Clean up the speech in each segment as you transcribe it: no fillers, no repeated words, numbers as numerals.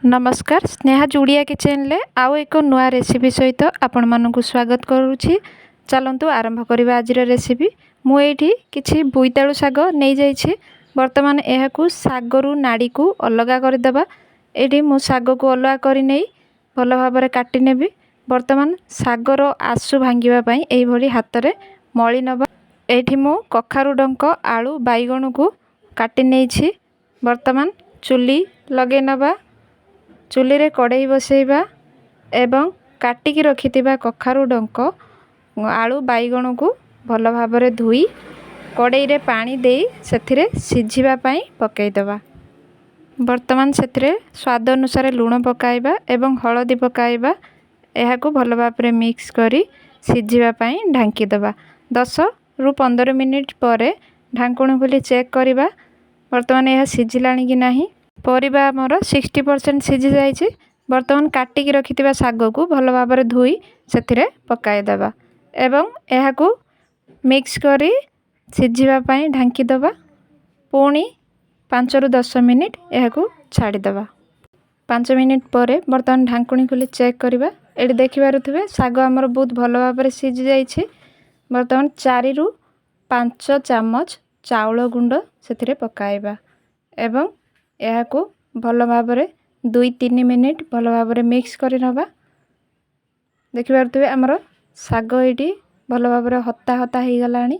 ନମସ୍କାର, ସ୍ନେହା ଓଡ଼ିଆ କିଚେନରେ ଆଉ ଏକ ନୂଆ ରେସିପି ସହିତ ଆପଣମାନଙ୍କୁ ସ୍ୱାଗତ କରୁଛି। ଚାଲନ୍ତୁ ଆରମ୍ଭ କରିବା ଆଜିର ରେସିପି। ମୁଁ ଏଇଠି କିଛି ବୋଇତାଳୁ ଶାଗ ନେଇଯାଇଛି। ବର୍ତ୍ତମାନ ଏହାକୁ ଶାଗରୁ ନାଡ଼ିକୁ ଅଲଗା କରିଦେବା। ଏଇଠି ମୁଁ ଶାଗକୁ ଅଲଗା କରି ନେଇ ଭଲ ଭାବରେ କାଟି ନେବି। ବର୍ତ୍ତମାନ ଶାଗର ଆଶୁ ଭାଙ୍ଗିବା ପାଇଁ ଏଇଭଳି ହାତରେ ମଳି ନେବା। ଏଇଠି ମୁଁ କଖାରୁ ଡଙ୍କ, ଆଳୁ, ବାଇଗଣକୁ କାଟି ନେଇଛି। ବର୍ତ୍ତମାନ ଚୁଲି ଲଗାଇ ନେବା। ଚୁଲିରେ କଡ଼େଇ ବସାଇବା ଏବଂ କାଟିକି ରଖିଥିବା କଖାରୁ ଡଙ୍କ, ଆଳୁ, ବାଇଗଣକୁ ଭଲ ଭାବରେ ଧୋଇ କଡ଼େଇରେ ପାଣି ଦେଇ ସେଥିରେ ସିଝିବା ପାଇଁ ପକାଇଦେବା। ବର୍ତ୍ତମାନ ସେଥିରେ ସ୍ୱାଦ ଅନୁସାରେ ଲୁଣ ପକାଇବା ଏବଂ ହଳଦୀ ପକାଇବା। ଏହାକୁ ଭଲ ଭାବରେ ମିକ୍ସ କରି ସିଝିବା ପାଇଁ ଢାଙ୍କିଦେବା। 10ରୁ 15 ମିନିଟ୍ ପରେ ଢାଙ୍କୁଣୀ ଖୋଲି ଚେକ୍ କରିବା, ବର୍ତ୍ତମାନ ଏହା ସିଝିଲାଣି କି ନାହିଁ। ପରିବା ଆମର 60% ସିଝି ଯାଇଛି। ବର୍ତ୍ତମାନ କାଟିକି ରଖିଥିବା ଶାଗକୁ ଭଲ ଭାବରେ ଧୋଇ ସେଥିରେ ପକାଇଦେବା ଏବଂ ଏହାକୁ ମିକ୍ସ କରି ସିଝିବା ପାଇଁ ଢାଙ୍କିଦେବା। ପୁଣି 5ରୁ 10 ମିନିଟ୍ ଏହାକୁ ଛାଡ଼ିଦେବା। 5 ମିନିଟ୍ ପରେ ବର୍ତ୍ତମାନ ଢାଙ୍କୁଣୀ ଖୋଲି ଚେକ୍ କରିବା। ଏଠି ଦେଖିପାରୁଥିବେ, ଶାଗ ଆମର ବହୁତ ଭଲ ଭାବରେ ସିଝି ଯାଇଛି। ବର୍ତ୍ତମାନ 4ରୁ 5 ଚାମଚ ଚାଉଳ ଗୁଣ୍ଡ ସେଥିରେ ପକାଇବା ଏବଂ ଏହାକୁ ଭଲ ଭାବରେ 2-3 ମିନିଟ୍ ଭଲ ଭାବରେ ମିକ୍ସ କରି ନେବା। ଦେଖିପାରୁଥିବେ, ଆମର ଶାଗ ଏଇଠି ଭଲ ଭାବରେ ହତା ହତା ହେଇଗଲାଣି।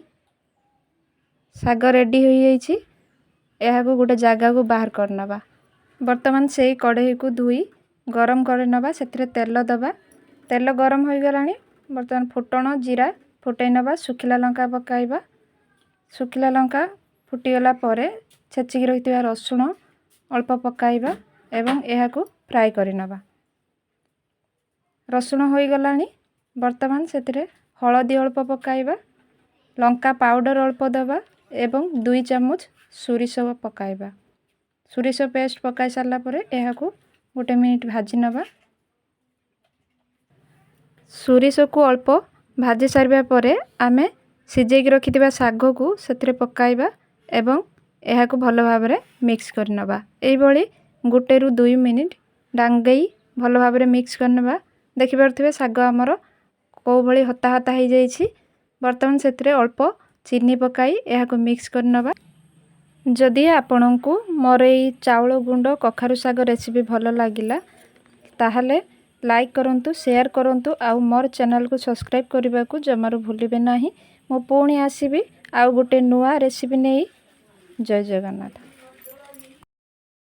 ଶାଗ ରେଡ଼ି ହୋଇଯାଇଛି। ଏହାକୁ ଗୋଟେ ଜାଗାକୁ ବାହାର କରିନେବା। ବର୍ତ୍ତମାନ ସେଇ କଡ଼େଇକୁ ଧୋଇ ଗରମ କରିନେବା। ସେଥିରେ ତେଲ ଦେବା। ତେଲ ଗରମ ହୋଇଗଲାଣି। ବର୍ତ୍ତମାନ ଫୁଟଣ ଜିରା ଫୁଟାଇ ନେବା। ଶୁଖିଲା ଲଙ୍କା ପକାଇବା। ଶୁଖିଲା ଲଙ୍କା ଫୁଟିଗଲା ପରେ ଛେଚିକି ରଖିଥିବା ରସୁଣ ଅଳ୍ପ ପକାଇବା ଏବଂ ଏହାକୁ ଫ୍ରାଏ କରିନେବା। ରସୁଣ ହୋଇଗଲାଣି। ବର୍ତ୍ତମାନ ସେଥିରେ ହଳଦୀ ଅଳ୍ପ ପକାଇବା, ଲଙ୍କା ପାଉଡ଼ର ଅଳ୍ପ ଦେବା ଏବଂ 2 ଚାମଚ ସୋରିଷ ପକାଇବା। ସୋରିଷ ପେଷ୍ଟ ପକାଇ ସାରିଲା ପରେ ଏହାକୁ ଗୋଟେ ମିନିଟ୍ ଭାଜି ନେବା। ସୋରିଷକୁ ଅଳ୍ପ ଭାଜି ସାରିବା ପରେ ଆମେ ସିଝେଇକି ରଖିଥିବା ଶାଗକୁ ସେଥିରେ ପକାଇବା ଏବଂ ଏହାକୁ ଭଲ ଭାବରେ ମିକ୍ସ କରିନେବା। ଏଇଭଳି 1ରୁ 2 ମିନିଟ୍ ଡାଙ୍ଗେଇ ଭଲ ଭାବରେ ମିକ୍ସ କରିନେବା। ଦେଖିପାରୁଥିବେ, ଶାଗ ଆମର କେଉଁ ଭଳି ହତା ହତା ହେଇଯାଇଛି। ବର୍ତ୍ତମାନ ସେଥିରେ ଅଳ୍ପ ଚିନି ପକାଇ ଏହାକୁ ମିକ୍ସ କରିନେବା। ଯଦି ଆପଣଙ୍କୁ ମୋର ଏଇ ଚାଉଳ ଗୁଣ୍ଡ କଖାରୁ ଶାଗ ରେସିପି ଭଲ ଲାଗିଲା, ତାହେଲେ ଲାଇକ୍ କରନ୍ତୁ, ସେୟାର କରନ୍ତୁ ଆଉ ମୋର ଚ୍ୟାନେଲକୁ ସବସ୍କ୍ରାଇବ୍ କରିବାକୁ ଜମାରୁ ଭୁଲିବେ ନାହିଁ। ମୁଁ ପୁଣି ଆସିବି ଆଉ ଗୋଟେ ନୂଆ ରେସିପି ନେଇ। ଜୟ ଜଗନ୍ନାଥ।